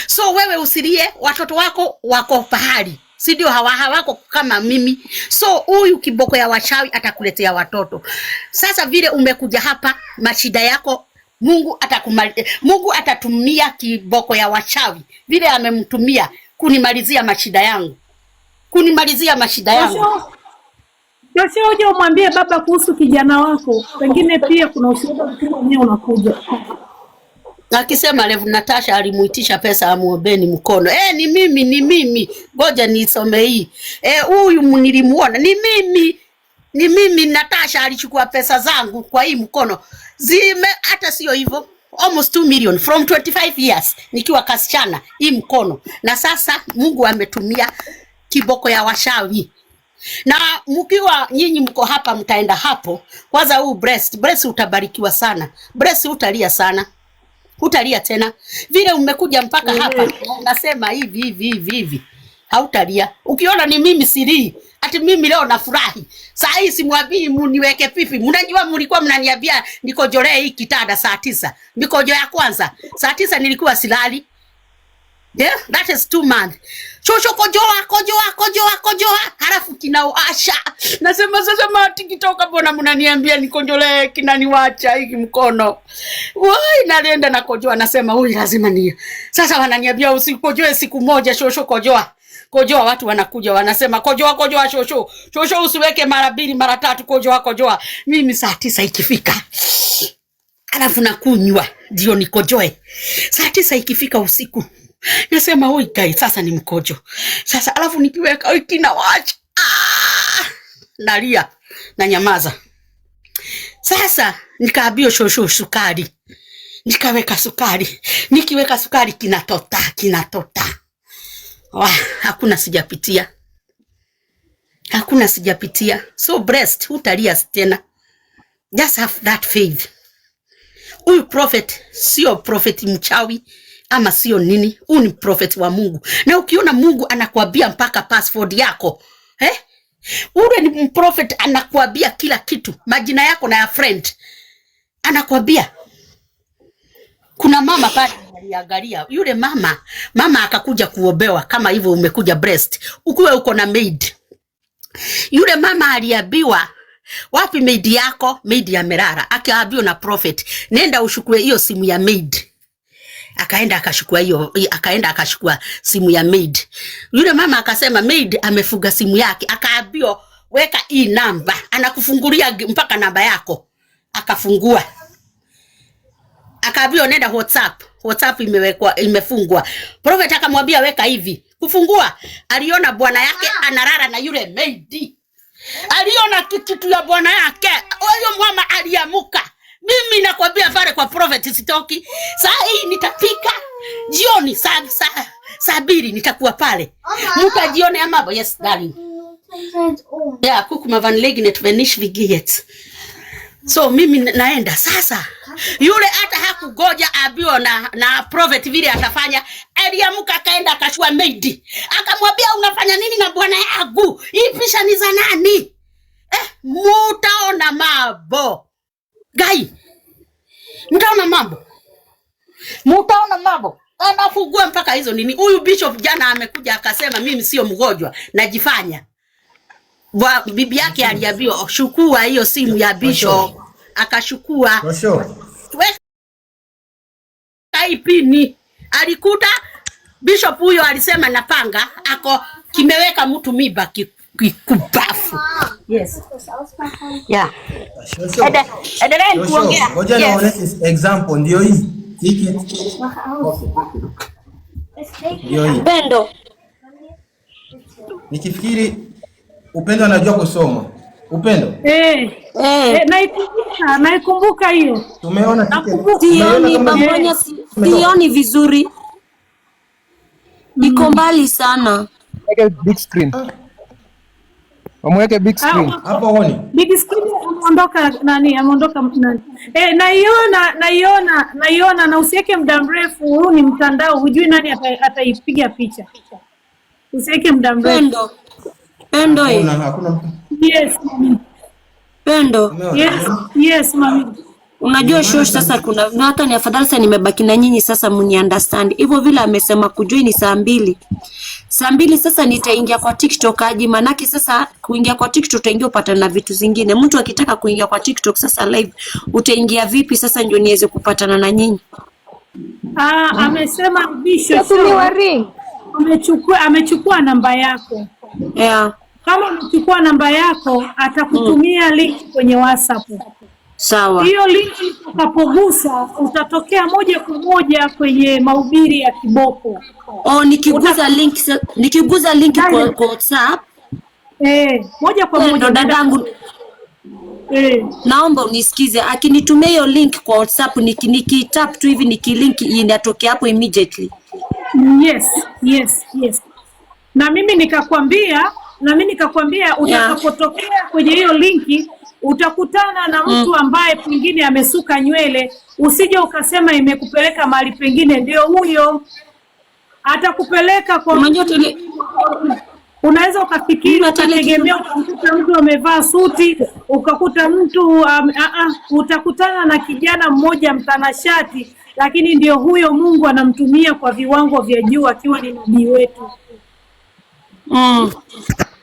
So wewe usilie, watoto wako wako pahali, si ndio? Hawako kama mimi. So huyu kiboko ya wachawi atakuletea watoto. Sasa vile umekuja hapa, mashida yako Mungu atatumia kiboko ya wachawi vile amemtumia kunimalizia mashida yangu, kunimalizia mashida yangu. Shosho, Shosho, uje umwambie baba kuhusu kijana wako, pengine pia kuna ushuhuda mkubwa wenyewe unakuja. Akisema Rev Natasha alimuitisha pesa amuombeni mkono. Ni mimi, ni mimi. Ngoja nisome hii. Huyu nilimuona ni mimi. Ni mimi Natasha alichukua pesa zangu kwa hii mkono. Zime hata sio hivyo. Almost 2 million from 25 years nikiwa kasichana hii mkono. Na sasa Mungu ametumia kiboko ya washawi. Na mkiwa nyinyi mko hapa mtaenda hapo. Kwanza huu breast utabarikiwa sana. Breast utalia sana. Hutalia tena vile umekuja mpaka hapa unasema hivi hivi hivi hivi, hautalia. Ukiona ni mimi silii, ati mimi leo nafurahi saa hii, simwambii muniweke pipi. Mnajua mlikuwa mnaniambia nikojolee hii kitanda saa 9, mikojo ya kwanza saa 9 nilikuwa silali. Yeah, that is 2 months. Shosho kojoa, kojoa, kojoa, kojoa, halafu kinawasha. Nasema sasa mati kitoka, mbona mnaniambia nikojolee kinaniwacha hiki mkono. Wai, nalienda na kojoa, nasema huyu lazima ni. Sasa wananiambia usikojoe siku moja, shosho kojoa. Kojoa, watu wanakuja wanasema kojoa, kojoa shosho. Shosho usiweke mara 2 mara 3, kojoa, kojoa. Mimi saa 9 ikifika alafu nakunywa ndio nikojoe. Saa 9 ikifika usiku nasema oi guys, sasa ni mkojo sasa, alafu nikiweka oi kinawacha, nalia na nyamaza. Sasa nikaambiwa shosho sukari, nikaweka sukari, nikiweka sukari kinatota, kinatota. Wah, hakuna sijapitia, hakuna sijapitia. So breast hutalia tena, just have that faith. Huyu prophet sio prophet mchawi ama sio nini, huyu ni prophet wa Mungu. Na ukiona Mungu anakuambia mpaka password yako, eh? Ule ni prophet anakuambia kila kitu, majina yako na ya friend anakuambia. Kuna mama pale aliangalia yule mama, mama akakuja kuombewa kama hivyo umekuja breast, ukuwe uko na maid. Yule mama aliambiwa Wapi maid yako? Maid amelala. Akaambiwa na prophet, nenda ushukue hiyo simu ya maid. Akaenda akashukua hiyo, akaenda akashukua simu ya maid. Yule mama akasema maid amefuga simu yake, akaambiwa weka hii namba, anakufungulia mpaka namba yako. Akafungua, akaambiwa nenda WhatsApp. WhatsApp imewekwa, imefungwa. Prophet akamwambia weka hivi. Kufungua, aliona bwana yake analala na yule maid. Aliona kitu ya bwana yake. Huyo mama aliamuka. Mimi nakwambia pale kwa prophet sitoki. Saa hii nitapika jioni saa 2 nitakuwa pale. Mtajione ama yes darling. Ja, guck mal, wann regnet, wenn nicht, wie geht's? So mimi naenda sasa. Yule hata hakugoja aambiwe na prophet vile atafanya. Aliamka akaenda akachukua maid. Akamwambia unafanya nini na bwana yangu? Hii picha ni za nani? Eh, mutaona mambo. Gai. Mtaona mambo. Mutaona mambo. Anafungua mpaka hizo nini. Huyu bishop jana amekuja akasema mimi sio mgonjwa, najifanya. Bibi yake aliambiwa shukua hiyo simu ya bishop, akashukua. Shosho. Weka hii pini. Alikuta bishop huyo alisema napanga ako kimeweka mtu miba kikubafu. Yes. Yeah. Shosho. Endelea Shosho, kuongea. ngoja Yes. niwaonyeshe example ndio hii. Ticket. Okay. Ndio hii. Pendo. Nikifikiri Upendo anajua kusoma. Upendo. Eh, Eh. eh, naikumbuka hiyo. Tumeona ticket. Nakumbuka. Tumeiona Sioni kama Bambonya, sioni vizuri. Iko mbali sana. Weke big screen. Wamweke big screen. Ah, hapo huoni? Big screen ameondoka nani? Ameondoka nani? Eh, naiona na usiweke muda mrefu. Huu ni mtandao, hujui nani ataipiga picha. Usiweke muda mrefu. Pendo. Pendo eh. Hakuna mtu. Yes, mami. Pendo. Umeona? Yes, mami. Unajua shosh sasa kuna na hata ni afadhali sasa nimebaki na nyinyi sasa mni understand. Hivyo vile amesema kujui ni saa 2. Saa 2 sasa nitaingia kwa TikTok aje, manake sasa kuingia kwa TikTok utaingia upatana na vitu zingine. Mtu akitaka kuingia kwa TikTok sasa live utaingia vipi sasa ndio niweze kupatana na nyinyi? Ah, amesema Bishop Utatumiwa ring. amechukua namba yako. Yeah. Kama amechukua namba yako atakutumia link kwenye WhatsApp. Sawa. Hiyo link utakapogusa utatokea moja kwa moja kwenye mahubiri ya kiboko. Oh, nikiguza link kwa WhatsApp. Eh, moja kwa moja Ndo dadangu naomba unisikize, akinitumia hiyo link kwa WhatsApp nikitap tu hivi nikilink inatokea hapo immediately. Yes. Na mimi nikakwambia utakapotokea kwenye hiyo linki utakutana na mtu ambaye pengine amesuka nywele, usije ukasema imekupeleka mahali pengine, ndio huyo atakupeleka kwa Unajua tele unaweza ukafikiri Mimi hata ile ukategemea ukamkuta mtu amevaa suti, ukakuta mtu utakutana na kijana mmoja mtanashati, lakini ndio huyo Mungu anamtumia kwa viwango vya juu akiwa ni nabii wetu.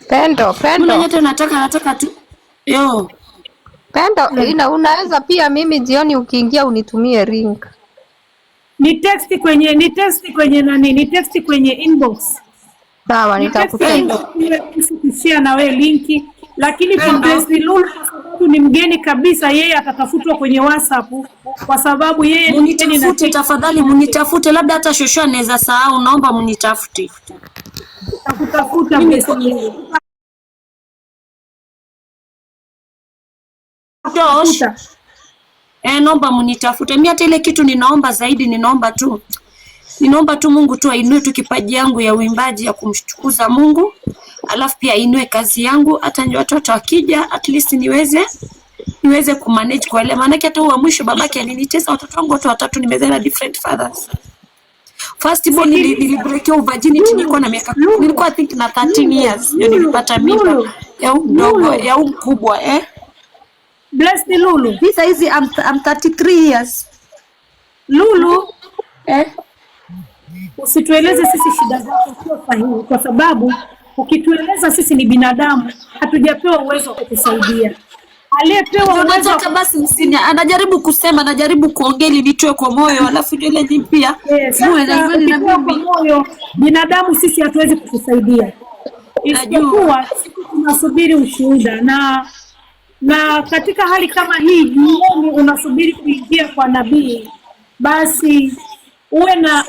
Pendo, Mimi Pendo. hata nataka tu yo. Pendo, unaweza pia mimi jioni ukiingia unitumie link. Ni text kwenye nani? Ni text kwenye inbox. Sawa, Ni text nitakutext. kushare na wewe linki, lakini kwa Blessed Lulu kwa sababu ni mgeni kabisa, yeye atatafutwa kwenye WhatsApp kwa sababu yeye ni mgeni na Munitafute tafadhali, munitafute, labda hata shosho anaweza sahau, naomba munitafute. Takutafuta Mimi Blessed Lulu. Josh, Tafuta. Naomba munitafute. Mimi hata ile kitu ninaomba zaidi, ninaomba tu Mungu tu ainue tu kipaji yangu ya uimbaji ya kumtukuza Mungu, alafu pia ainue kazi yangu, hata ndio watoto wakija at least niweze kumanage kwa ile, maanake hata huwa mwisho babake alinitesa, watoto wangu wote watatu nimezaa na different fathers. First born nilibreakiwa virginity nilikuwa na miaka, nilikuwa I think na 13 years ndio nilipata mimba ya huyu mdogo, ya huyu mkubwa eh. Blessed Lulu. Mimi saizi I'm 33 years. Lulu, Eh? Usitueleze sisi shida zako sio sahihi, kwa sababu ukitueleza sisi ni binadamu, hatujapewa uwezo wa kukusaidia. Aliyepewa Ndio uwezo wa nataka basi msini, anajaribu kusema, anajaribu kuongea ili nitoe kwa moyo, alafu ndio ile pia muwe na Sasa imani na ukitoa kwa mimi. moyo, binadamu sisi hatuwezi kukusaidia, Najua. isipokuwa sisi tunasubiri ushuhuda, na katika hali kama hii, jioni unasubiri kuingia kwa nabii, basi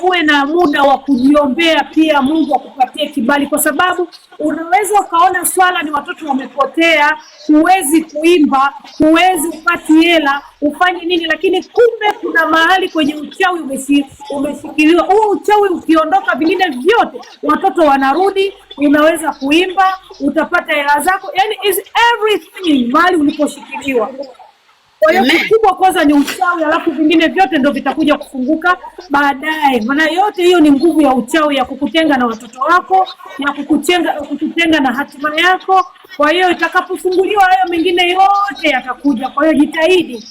uwe na muda wa kujiombea pia, Mungu akupatie kibali, kwa sababu unaweza ukaona swala ni watoto wamepotea, huwezi kuimba, huwezi upati hela, ufanye nini, lakini kumbe kuna mahali kwenye uchawi umeshikiliwa. Huo uchawi ukiondoka, vingine vyote watoto wanarudi, unaweza kuimba, utapata hela zako, yani is everything mahali uliposhikiliwa. Kwa hiyo Amen. kikubwa kwanza ni uchawi, alafu vingine vyote ndo vitakuja kufunguka baadaye. Maana yote hiyo ni nguvu ya uchawi ya kukutenga na watoto wako, ya kukutenga na hatima yako. Kwa hiyo itakapofunguliwa, hayo mengine yote yatakuja. Kwa hiyo jitahidi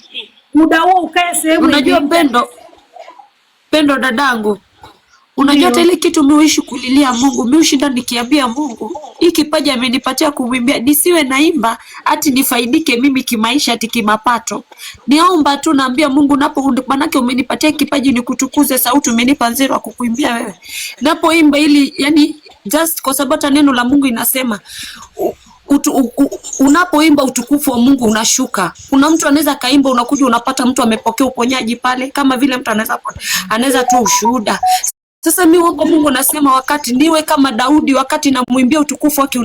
muda huo ukae sehemu yenye Unajua Pendo, Pendo dadangu, unajua hata ndio ile kitu mi huishi kulilia Mungu, mi hushinda nikiambia Mungu, hii kipaji amenipatia kumwimbia, nisiwe naimba ati nifaidike mimi kimaisha, ati kimapato. Niomba tu naambia Mungu, napo manake umenipatia kipaji nikutukuze, sauti umenipa nzuri wa kukuimbia wewe. Napoimba ili yani just kwa sababu hata neno la Mungu inasema unapoimba utukufu wa Mungu unashuka. Kuna mtu anaweza kaimba, unakuja unapata mtu amepokea uponyaji pale, kama vile mtu anaweza tu ushuhuda. Sasa mi wangu Mungu nasema wakati niwe kama Daudi, wakati namwimbia utukufu wake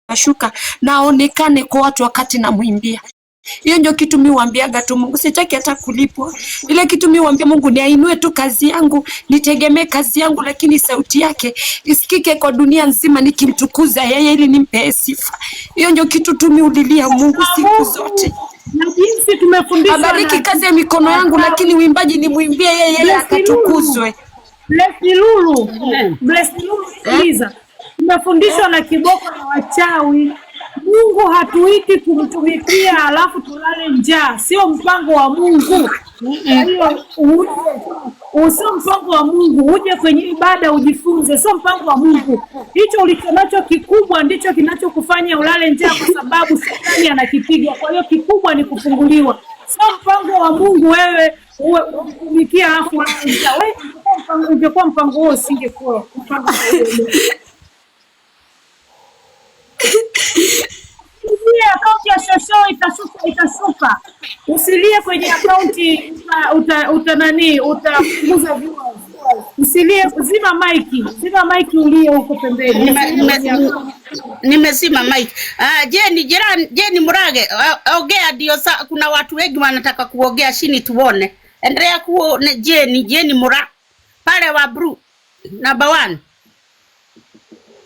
unashuka, naonekane kwa watu wakati namwimbia. Hiyo ndio kitu mi huambiaga tu Mungu, sitaki hata kulipwa. Ile kitu mi huambia Mungu ni ainue tu kazi yangu, nitegemee kazi yangu, lakini sauti yake isikike kwa dunia nzima, nikimtukuza yeye ili nimpe sifa. Hiyo ndio kitu tu mi hulilia Mungu na siku Mungu zote. na jinsi tumefundishwa Abariki na kazi ya mikono yangu, lakini uimbaji nimwimbie yeye, yeye Bless Lulu, akatukuzwe. Bless Lulu, Amen. Bless Lulu, Eh? sikiliza, tumefundishwa na kiboko na wachawi. Mungu hatuiti kumtumikia alafu tulale njaa, sio mpango wa Mungu. Kwa hiyo uje, sio mpango wa Mungu, uje kwenye ibada ujifunze, sio mpango wa Mungu. Hicho ulichonacho kikubwa ndicho kinachokufanya ulale njaa, kwa sababu shetani anakipiga. Kwa hiyo kikubwa ni kufunguliwa, sio mpango wa Mungu wewe uwe umtumikia alafu ulale njaa. Wewe ungekuwa mpango huo usingekuwa mpango huo. Usilie, akaunti ya shosho itashuka, itashuka. Usilie kwenye akaunti uta nani, utapunguza viewers. Usilie, zima maiki, zima maiki, ulie huko pembeni. Usilie kwenye akaunti. Nimezima mic. Ah, Jeni jirani, Jeni Murage, ongea ndio kuna watu wengi wanataka kuongea chini tuone. Endelea kuone Jeni, Jeni Mura pale wa blue number one.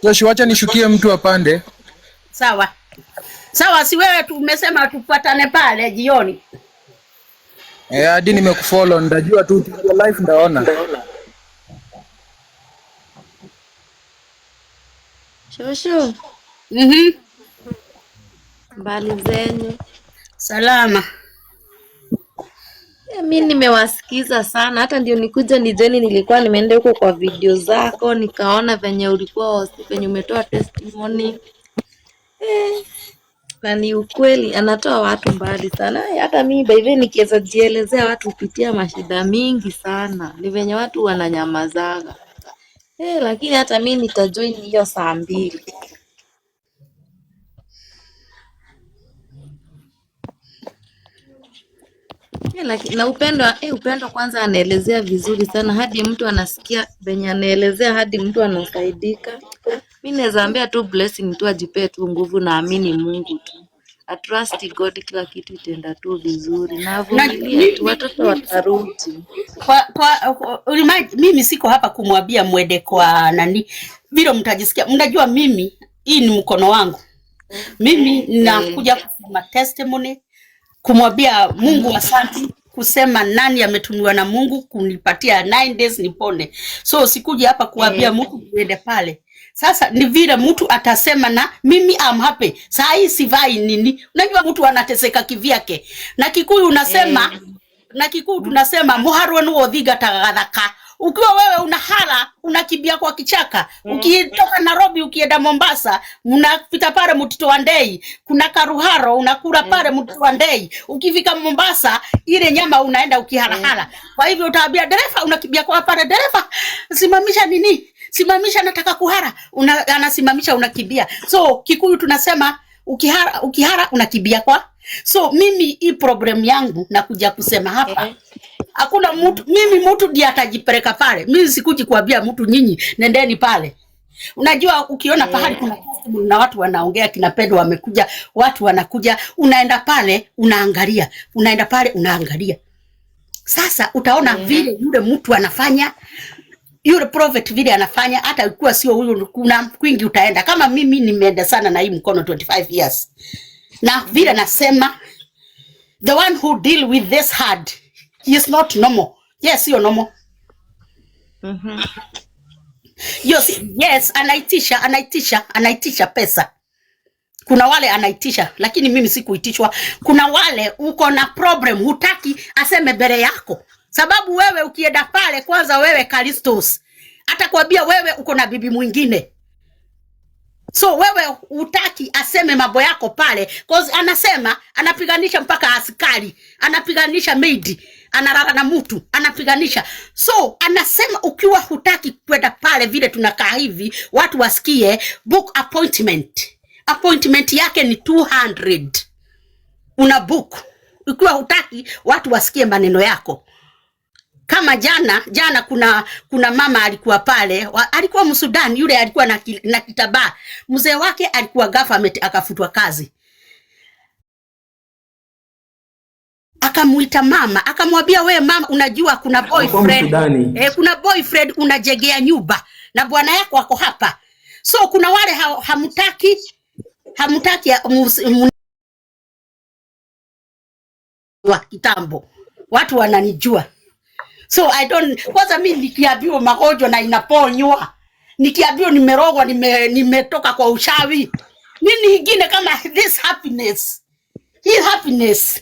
Josh, wacha nishukie mtu apande. Sawa. Sawa, si wewe tu umesema tupatane pale jioni. Eh, hadi nimekufollow, ndajua tu ukiingia live ndaona. Shosho, Mbali zenyu. Salama. Mi nimewasikiza sana, hata ndio nikuja nijeni, nilikuwa nimeenda huko kwa video zako nikaona venye ulikuwa host, venye umetoa testimony na ni ukweli, anatoa watu mbali sana. Hata mi by the way nikiweza jielezea watu hupitia mashida mingi sana, ni venye watu wananyamazaga. Lakini hata mi nitajoin hiyo saa 2. Na Upendo, Upendo kwanza anaelezea vizuri sana hadi mtu anasikia venye anaelezea hadi mtu anasaidika. Mi naweza ambia tu Blessing tu ajipee tu nguvu na amini Mungu tu. A trust God, kila kitu itaenda tu vizuri na Na avumilie tu, watoto watarudi. Mimi siko hapa kumwambia mwende kwa nani vile mtajisikia. Mnajua mimi hii ni mkono wangu, mimi nakuja kusema testimony, kumwambia Mungu asante, kusema nani ametumiwa na Mungu kunipatia 9 days nipone. So sikuja hapa kuambia mtu uende pale. Sasa ni vile mtu atasema na mimi am happy. Saa hii sivai nini. Unajua mtu anateseka kivyake. Na Kikuyu unasema na Kikuyu tunasema muharwo nĩwe ũthingataga gathaka. Ukiwa wewe unahara unakimbia kwa kichaka, ukitoka Nairobi ukienda Mombasa, mnapita pale Mtito wa Ndei, kuna karuharo unakula pale Mtito wa Ndei. Ukifika Mombasa ile nyama unaenda ukiharahara. Kwa hivyo utaambia dereva, unakimbia kwa pale, dereva simamisha nini, simamisha, nataka kuhara. Anasimamisha, unakimbia. So Kikuyu tunasema ukihara, ukihara unakimbia kwa. So mimi hii problem yangu nakuja kusema hapa, hakuna mtu, mimi mtu ndiye atajipeleka pale. Mimi sikuji kuambia mtu nyinyi nendeni pale. Unajua, ukiona pahali kuna testimony na watu wanaongea, kina Pendo wamekuja, watu wanakuja, unaenda pale unaangalia, unaenda pale unaangalia. Sasa utaona vile yule mtu anafanya, yule prophet vile anafanya, hata ikiwa sio huyu, kuna kwingi utaenda. Kama mimi nimeenda sana na hii mkono 25 years, na vile nasema the one who deal with this hard, he is not normal. Yes, sio normal. Yes, anaitisha anaitisha anaitisha pesa. Kuna wale anaitisha, lakini mimi sikuitishwa. Kuna wale uko na problem, hutaki aseme mbele yako, sababu wewe ukienda pale kwanza, wewe Kalistos atakwambia wewe uko na bibi mwingine, so wewe hutaki aseme mambo yako pale, cause anasema anapiganisha mpaka askari, anapiganisha maid, analala na mtu anapiganisha. So anasema ukiwa hutaki kwenda pale, vile tunakaa hivi, watu wasikie, book appointment. Appointment yake ni 200, una book ukiwa hutaki watu wasikie maneno yako. Kama jana jana, kuna mama alikuwa pale, alikuwa Msudan yule, alikuwa na kitabaa. Mzee wake alikuwa government, akafutwa kazi. Akamuita mama, akamwambia, we mama, unajua kuna Alikuwa boyfriend Msudani. Kuna boyfriend unajegea nyumba na bwana yako ako hapa, so kuna wale hamtaki hamtaki wa kitambo, watu wananijua, so I don't. Kwanza mi nikiambiwa magonjwa na inaponywa, nikiambiwa nimerogwa, nimetoka kwa ushawi, nini ingine kama this happiness, hii happiness.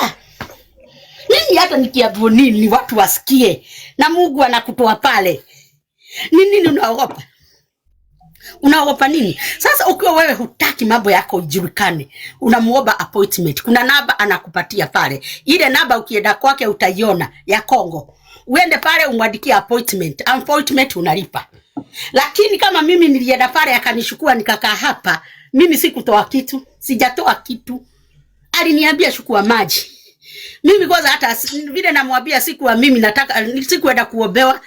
Ah, mimi hata nikiambiwa nini watu wasikie na Mungu anakutoa pale, ni nini unaogopa? Unaogopa nini? Sasa ukiwa wewe hutaki mambo yako ijulikane, unamuomba appointment. Kuna namba anakupatia pale, ile namba ukienda kwake utaiona ya Kongo. Uende pale umwandikie appointment, appointment unalipa. Lakini kama mimi nilienda pale akanishukua nikakaa hapa, mimi sikutoa kitu, sijatoa kitu. Aliniambia chukua maji. Mimi kwanza hata vile namwambia sikuwa mimi nataka sikuenda kuombewa.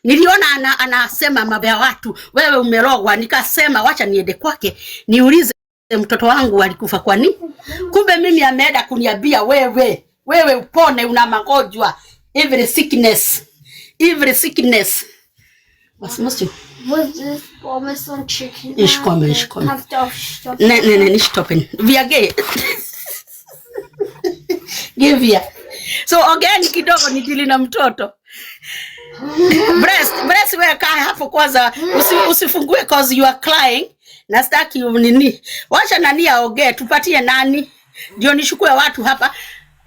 Niliona anasema mambo ya watu, wewe umerogwa. Nikasema wacha niende kwake niulize mtoto wangu alikufa kwa nini. Kumbe mimi ameenda kuniambia wewe, wewe upone, una magonjwa, every sickness, every sickness. Was musst du? Was ist Pommes und Chicken? Ich komme, ich komme. Kannst du auch stoppen? Nein, nein, nein, nicht stoppen. Wir gehen. Geh wir. So ongeeni kidogo nidili na mtoto. Breast, breast wewe kaa hapo kwanza, usifungue cause you are crying. Na sitaki nini. Wacha nani aongee, tupatie nani. Ndio nishukue watu hapa.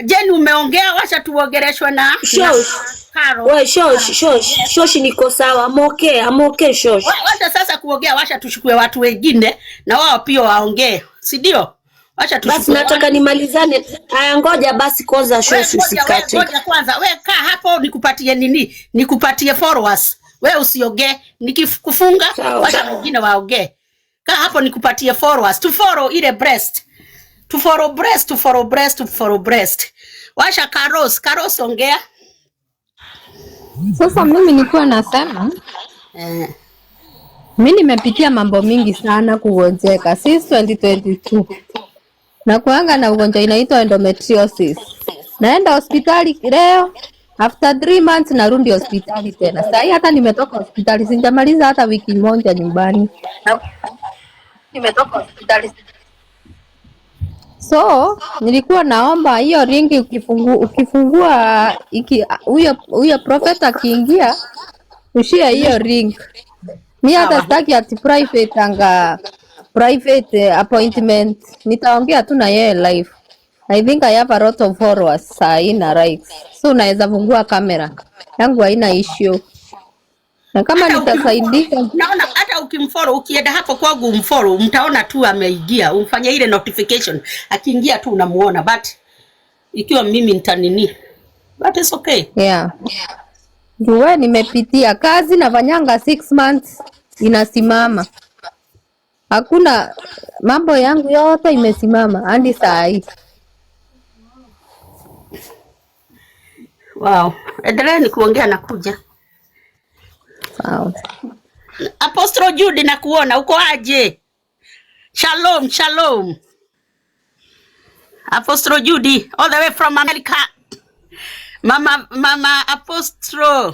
Jeni umeongea, wacha tuongeleshwe na Shosh. Karo. We, shosh, shosh, shosh niko sawa. I'm okay, I'm okay, shosh. Wacha sasa kuongea, wacha tuchukue watu wengine na wao pia waongee, si ndio? Wacha Basi tuchukue nataka nimalizane. Aya, ngoja basi kwanza We, shosh ngoja, we, usikate. ngoja kwanza, we kaa hapo nikupatie nini, nikupatie followers. We usiongee, nikikufunga Sawa. wacha wengine waongee. Kaa hapo nikupatie followers, to follow ile breast, to follow breast, to follow breast, to follow breast. Washa Karos, Karos ongea. Sasa mimi nilikuwa nasema mi nimepitia mambo mingi sana kugonjeka since 2022 na kuanga na ugonjwa inaitwa endometriosis. Naenda hospitali leo, after 3 months narudi hospitali tena. Sahii hata nimetoka hospitali, sijamaliza hata wiki moja nyumbani. Nimetoka hospitali. So nilikuwa naomba hiyo link ukifungua huyo huyo prophet akiingia ushare hiyo link. Mi hata sitaki ati private anga private appointment, nitaongea tu na yeye live. I think I have a lot of followers saa hii na likes. So unaweza fungua kamera yangu, haina issue, na kama Hata nitasaidika naona hata ukimfollow, ukienda hapo kwangu umfollow, mtaona tu ameingia, umfanye ile notification, akiingia tu unamuona, but ikiwa mimi nitanini, but it's okay. Yeah. Juu we nimepitia kazi nafanyanga 6 months inasimama, hakuna mambo yangu yote imesimama hadi saa hii. Wow, endeleeni kuongea na kuja. Sawa. Apostle Jude, nakuona uko aje? Shalom, shalom. Apostle Judy, all the way from America. Mama, Mama Apostle.